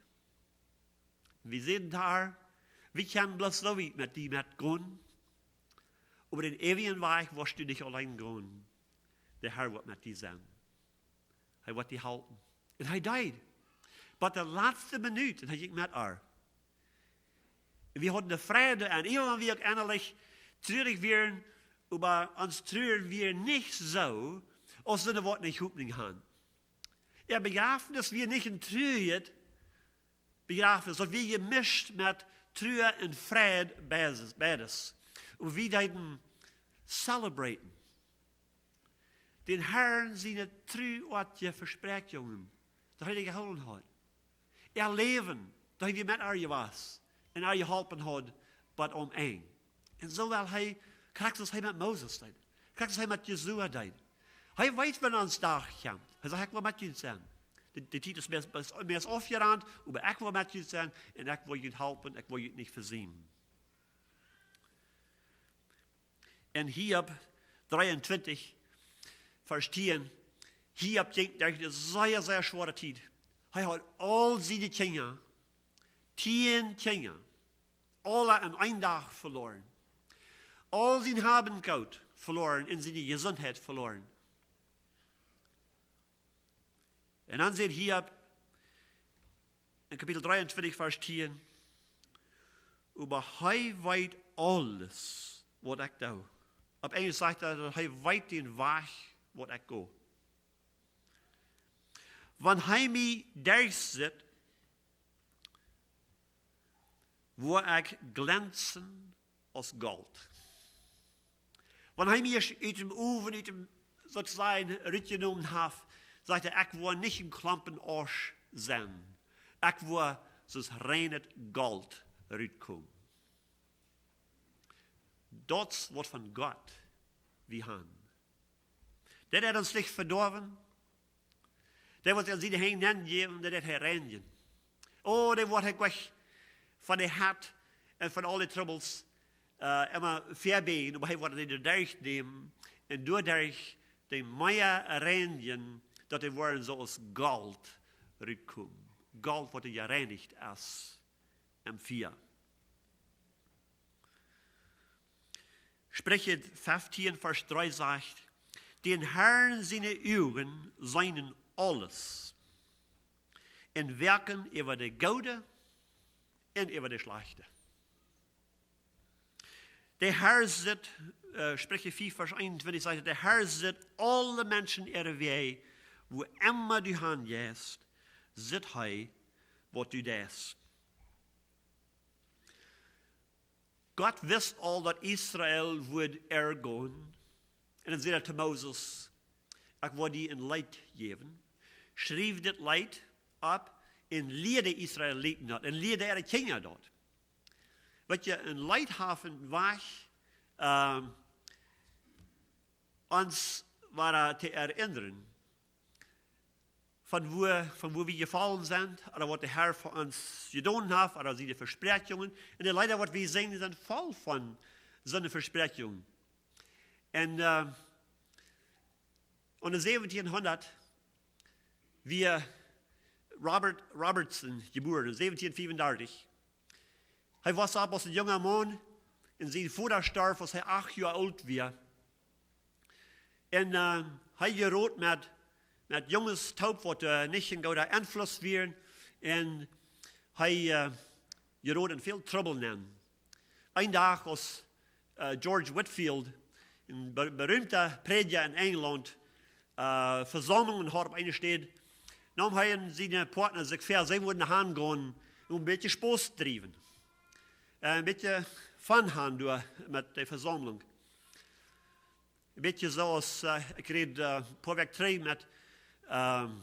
Wie säden to ar: "Wie kjennen bloos soo wiet met die metgonen, oba dän eewjen Wajch woascht du nich auleen gonen. De Herr woat met die sennen. Hee woat die halpen." Un hee deed. Bat de latste Minut, un hee jinkj met ar. Un wie hauden de Freid, un äwen wan wie uk ennalich trurich wieren, oba ons Truren wia nich soo, aus wan wie nich Hopninj hauden. Äa Bejrafnis wia nich een truajet Bejrafnis, daut wia jemischt met Trua un Freid, beides, beides. Un wie deeden celebraten dän Herrn siene truaje Vespräakjungen, daut hee dee jehoolen haud. Äa Läwen, daut hee wia met ar jewast un ar jeholpen haud, bat aum Enj. Un soo well hee, krakjt soo aus hee met Moses deed, krakjt soo aus hee met Josua deed. Hee weet, wan ons Dach kjemt. Hee sajcht: "Ekj woa met junt sennen. De, de Tiet es meist, es meist aufjerant, oba ekj woa met junt sennen un ekj woa junt halpen, ekj woa junt nich vesieekjen." En Hiob dreeuntwintich, Varsch tieen, Hiob jinkj derch eene sea, sea schwoare Tiet. Hee haud aul siene Kjinja, tieen Kjinja, aule en een Dach veloaren. Aul sien Hab un Goot veloaren un siene Jesundheit veloaren. Un dan sajcht Hiob en Kapitel dreeuntwintich, Varsch tieen: "Oba hee weet aules, waut ekj doo." Opp Enjlisch sajcht hee, daut hee weet dän Wajch, waut ekj go. "Wan hee mie derchsitt, woa ekj glenzen aus Golt." Wan hee mie ut dän Owen, ut dän, soo to sajen, rutjenomen haft, sajcht hee: "Ekj woa nich een Klompen Asch sennen. Ekj woa soo aus reinet Golt rutkomen." Daut es waut von Gott wie haben. Daut hee ons nich vedoawen, daut waut wie aun siene Henj nenjäwen, daut hee reinjen. Oh, daut woat hee nich von de Hett un von aule Trubbels, äh, emma vebiejen, oba hee woat dee doaderch nämen un doaderch dee mea reinjen, daut dee woaren soo aus Golt rutkomen. Golt, waut jereinicht es em Fia. Spricha feftieen, Varsch dree sajcht: "Dän Herrn siene Uagen seenen aules, un woaken äwa de Goode un äwa de Schlajchte." De Herr sitt, äh, Spricha fief, Varsch eenuntwintich sajcht: "De Herr sitt aule Menschen äare Wäaj, wua emma du han jeist, sitt hee, waut du deist." Gott wist aul, daut Israel wudd errgonen. Un dan säd hee to Moses: "Ekj woa die een Leet jäwen. Schriew dit Leet opp un lia de Israeliten daut. Un lia äare Kjinja daut." Weetst, een Leet haft een Wajch, ähm, ons wada to erinnern von wua, von wua wie jefollen sent, ooda waut de Herr fa ons jedonen haft, ooda siene Vespräakjungen. Un de Leeda, waut wie sinjen, sent voll von soone Vespräakjungen. Un, äh, en de säwentieen hundat wia Robert Robertson jebuaren, säwentieen fiefendartich. Hee wia opp aus een junga Maun un sien Voda storf, aus hee acht Joa oolt wia. Un, äh, hee jereet met, met Junges toop, waut, äh, nich een gooda Enfluss wieren. Un hee, äh, jereet en väl Trubbel nenn. Een Dach, aus, äh, George Whitefield, een be berühmter Prädja en Enjlaunt, äh, Vesaumlunk haud opp eene Städ, neem hee un siene Partner sikj väa, see wudden hangonen, om een bät Spos to driewen. Äh, een bät fun han doa met de Vesaumlunk. Een bät soo aus, äh, ekj räd, äh, een poa Wäakj trigj met, ähm,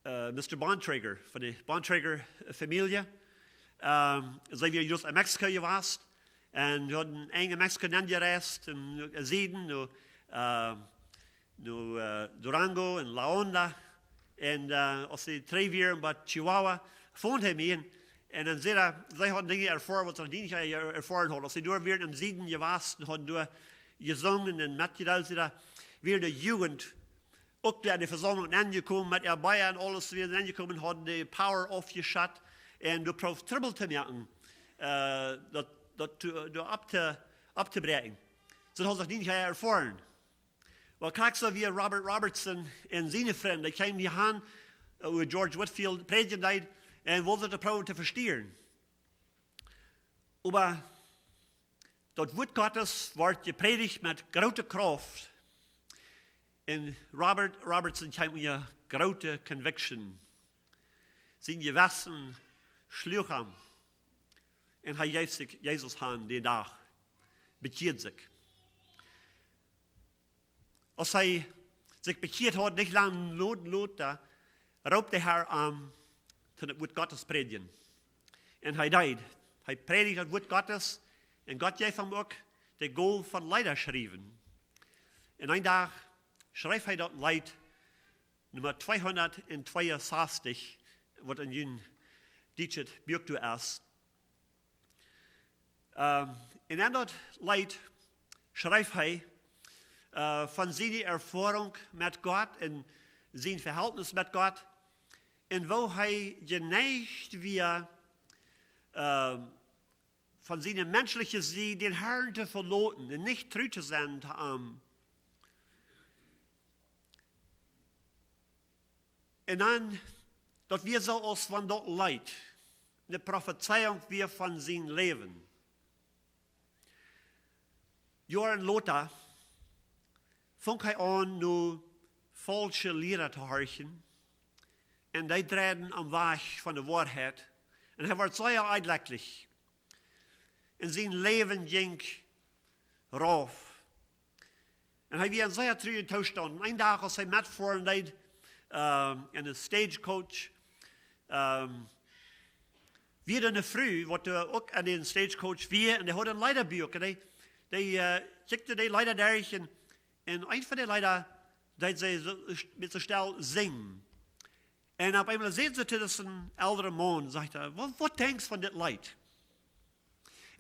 äh, Mister Bontrager, von de Bontrager Famielje. Ähm, see wieren jrod en Mexiko jewast. Un see hauden en Mexiko nenjereist, en, en Sieden, no, ähm, no, äh, Durango un La Honda. Un, äh, aus see trigj wieren bie Chihuahua, found hee mie. Un dan säd hee, see hauden Dinja erfoaren, waut see noch nie erfoaren hauden. Aus see doa wieren em Sieden jewast, hauden doa jesungen un metjedeelt, säd hee, wia de Jugend uk doa en de Vesaumlunk aunjekomen, met äa Bia un aules wia aunjekomen, hauden de Power aufjeschalt un doa proowt Trubbel to moaken, äh, daut, daut to, doa opp to, opptobräakjen. See hauden daut noch nie erfoaren. Well, krakjt soo wia Robert Robertson un siene Frind, dee kjeemen hia han, äh, wua George Whitefield prädjen deed, un wullen daut proowen to vestieren. Oba daut Wuat Gottes wort jeprädicht met groote Krauft. Un Robert Robertson kjeem unja groote Conviction. Sien Jewessen schluach am. Un hee jeef sikj Jesus han dän Dach. Bekjieed sikj. Aus hee sikj bekjieet haud, nich lang lot, lota, roopt de Herr am, to daut Wuat Gottes prädjen. Un hee deed. Hee prädicht daut Wuat Gottes. Un Gott jeef am uk de Gow von Leeda schriewen. Un een Dach schreef hee daut Leet Numma tweehundat tweeunsastich, waut en jun dietschet Buak doa es. Ähm, un en daut Leet schreef hee, äh, von siene Erfoarunk met Gott un sien Vehältnis met Gott. Un woo hee jeneicht wia, ähm, von siene menschelje Sied dän Herrn to veloten un nich tru to sennen to am. Un dan, daut wia soo aus wan daut Leet ne Profezeiunk wia von sien Läwen. Joaren lota funk hee aun, no faulsche Liera to horchen. Un dee dreiden am wajch von de Woarheit. Un hee wort sea oajalich. Un sien Läwen jinkj rauf. Un hee wia en sea truajen Toostaunt. Un een Dach, aus hee metfoaren deed, ähm, en een stagecoach, ähm, wia doa ne Fru, waut doa uk en dän stagecoach wia, un dee haud een Leedabuak. Un dee, dee, äh, kjikjt de Leeda derch un, un een von de Leeda deed see soo, met soo stell sinjen. Un opp eemol säd see to disen elren Maun, sajcht hee: "Waut, waut denkjst von dit Leet?"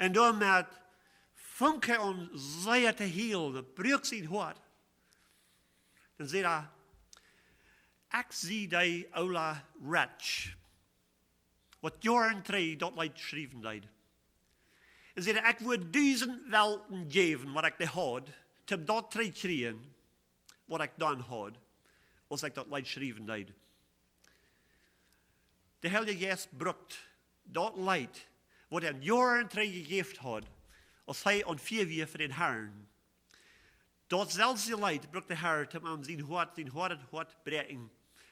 Un doamet funk hee aun sea to hielen, daut bruak sien Hoat. Dan säd hee: "Ekj sie dee oola wretch, waut Joaren trigj daut Leet schriewen deed." Un säd hee: "Ekj wudd dusent Welten jäwen, waut ekj dee haud, toom daut trigj kjrieen, waut ekj dan haud, aus ekj daut Leet schriewen deed." De Heilje Jeist brukt daut Leet, waut hee Joaren trigj jejäft haud, aus hee aun Fia wia fa dän Herrn. Daut selwje Leet brukt de Herr, toom am sien Hoat, sien hoadet Hoat bräakjen,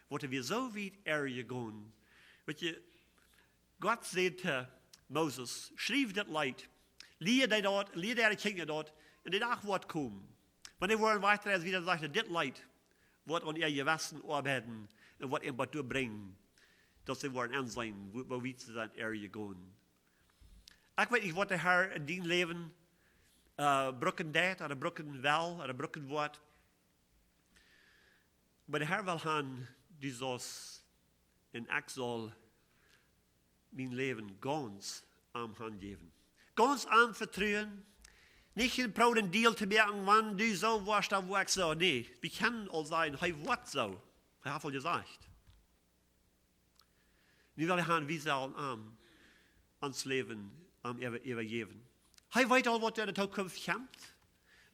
waut hee wia soo wiet erja jegonen. Weetst, Gott säd to Moses: "Schriew dit Leet, lia dee daut, lia äare Kjinja daut, un de Dach woat komen, wan dee woaren wajch, wada sajcht, dit Leet woat aun äa Jewessen oabeiden un woat an bat doa brinjen, daut see woaren enseenen, woo, woo wiet see sent erja jegonen." Ekj weet nich, waut de Herr en dien Läwen, äh, brucken deit, ooda brucken well, ooda brucken woat. Oba de Herr well han, du saust un ekj saul mien Läwen gaunz am hanjäwen. Gaunz am vetruen. Nich en Pro un Deal to moaken, wan du soo woascht, dan woa ekj soo. Nä, wie kjennen aul sajen, hee woat soo. Hee haft aul jesajcht. Nu well hee han, wie sellen am ons Läwen am äwa-, äwajäwen. Hee weet aul, waut en de Tookunft kjemt.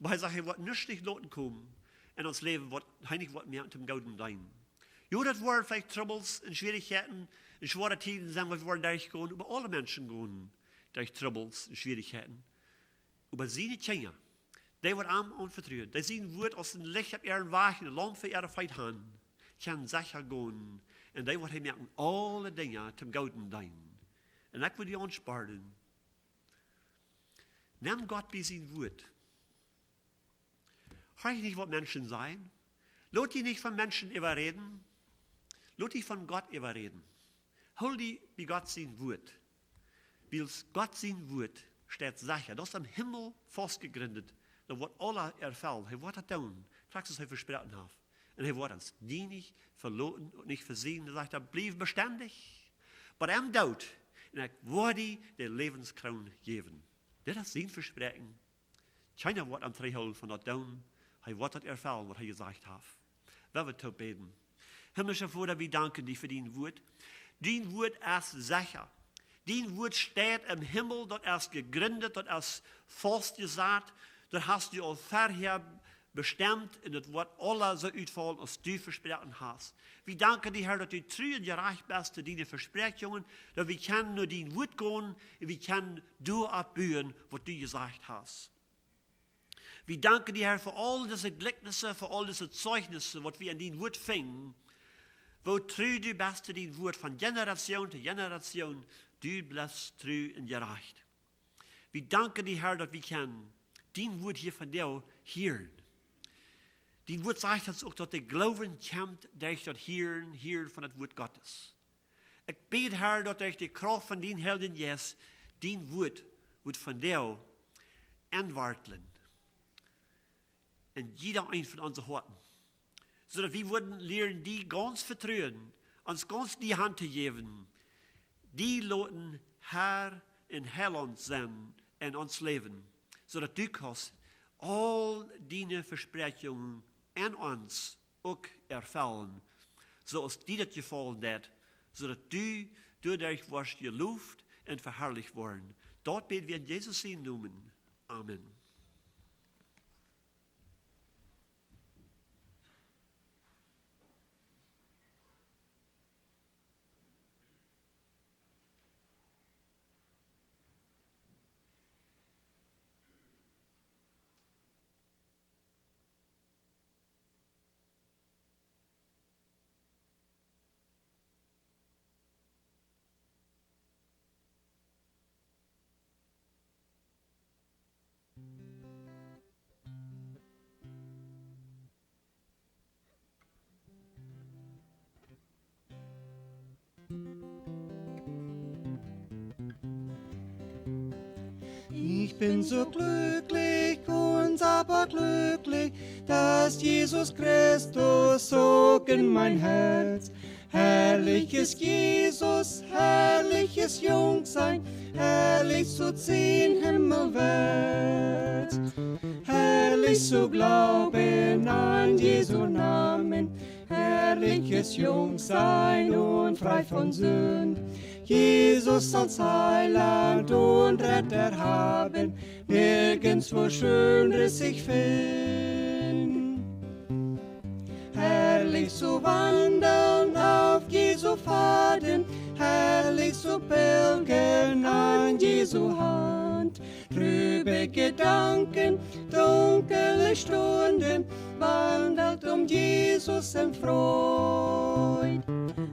Oba hee sajcht, hee woat nuscht nich loten komen en ons Läwen, waut hee nich woat mea toom Gooden deenen. Jo, daut woaren veleicht Trubbels un Schwierichkjeiten un schwoare Tieden sennen, waut wie woaren derchgonen, oba aule Menschen gonen derch Trubbels un Schwierichkjeiten. Oba siene Kjinja, dee waut am aunvetruen, dee sien Wuat aus een Licht opp äaren Wajch un een Laump fa äare Feet han, kjennen secha gonen. Un dee woat hee moaken aule Dinja toom Gooden deenen. Un ekj well die aunspornen: Nem Gott bie sien Wuat. Horch nich waut Menschen sajen. Lot die nich von Menschen äwaräden. Lot die von Gott äwaräden. Hool die bie Gott sien Wuat. Wiels Gott sien Wuat steit secha. Daut es aum Himmel faust jejrindt. Daut woat aules erfellen. Hee woat daut doonen, krakjt aus hee vesproaken haft. Un hee woat ons nie nich veloten un nich vesieekjen. Hee sajcht: "Bliew bestendich, bat aum Doot, un ekj woa die de Läwenskroon jäwen." Dit es sien Vespräakjen. Kjeena woat am trigjhoolen von daut doonen. Hee woat daut erfellen, waut hee jesajcht haft. Lot ons toop bäden. Himmlischa Voda, wie danken die fa dien Wuat. Dien Wuat es secha. Dien Wuat steit em Himmel, daut es jejrindt, daut es faustjesat, daut hast du aul verhäa bestemt un daut woat aules soo utfaulen, aus du vesproaken hast. Wie danken die, Herr, daut du tru un jerajcht best to diene Vespräakjungen, daut wie kjennen no dien Wuat gonen un wie kjennen doaropp buen, waut du jesajcht hast. Wie danken die, Herr, fa aul dise Jlikjnisse, fa aul dise Zeichnissen, waut wie en dien Wuat finjen, woo tru du best to dien Wuat von Jeneratioon to Jeneratioon. Du blifst tru un jerajcht. Wie danken die, Herr, daut wie kjennen dien Wuat hia vondoag hieren. Dien Wuat sajcht ons uk, daut de Gloowen kjemt derch daut Hieren, Hieren von daut Wuat Gottes. Ekj bäd, Herr, daut derch de Krauft von dien Heiljen Jeist dien Wuat woat vondoag enwartlen en jieda een von onse Hoaten, soo daut wie wudden lieren die gaunz vetruen, ons gaunz die Haunt to jäwen, die loten Herr un Heilaunt sennen en ons Läwen, soo daut du kaust aul diene Vespräakjungen en ons uk erfellen, soo aus die daut jefaulen deed, soo daut du doaderch woascht jeloft un veharlicht woaren. Daut bäd wie en Jesus sienen Nomen. Amen. Ich bin so glücklich, unsagbar glücklich, dass Jesus Christus zog in mein Herz. Herrlich ist Jesus, herrlich ist jung sein, herrlich zu ziehen himmelwärts. Herrlich zu glauben an Jesu Namen, herrlich ist jung sein und frei von Sünd. Jesus als Heiland und Retter haben, nirgends wo Schönres ich find. Herrlich zu wandeln auf Jesu Pfaden, herrlich zu pilgern an Jesu Hand. Trübe Gedanken, dunkle Stunden, wandelt um Jesus in Freud.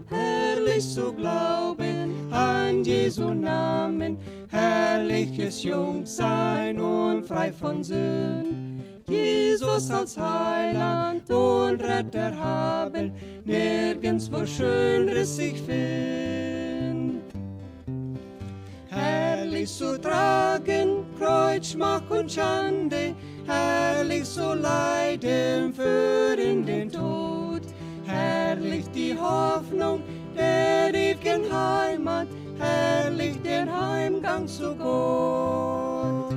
Herrlich zu glauben an Jesu Namen, herrlich ist jung sein und frei von Sünd. Jesus als Heiland und Retter haben, nirgends wo Schönres ich find. Herrlich zu tragen Kreuz, Schmach und Schande, herrlich zu leiden, führen den Tod. Herrlich die Hoffnung der ewigen Heimat, herrlich der Heimgang zu Gott.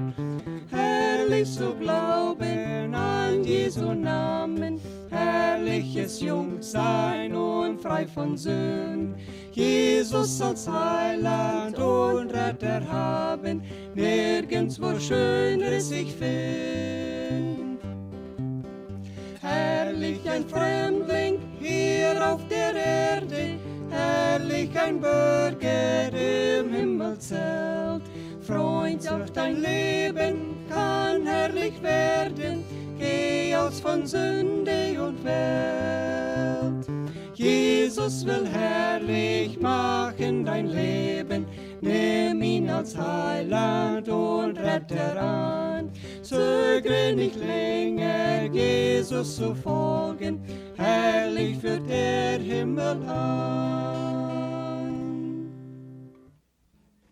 Herrlich zu glauben an Jesu Namen, herrlich ist jung sein und frei von Sünd. Jesus als Heiland und Retter haben, nirgends wo Schönres ich find. Herrlich ein Fremdling hier auf der Erde, herrlich ein Bürger im Himmelszelt. Freund auf dein Leben, kann werden, geh aus von Sünde und Welt. Jesus will herrlich machen dein Leben, nimm ihn als Heiland und Retter an. Zögere nicht länger, Jesus zu folgen, herrlich führt der Himmel an.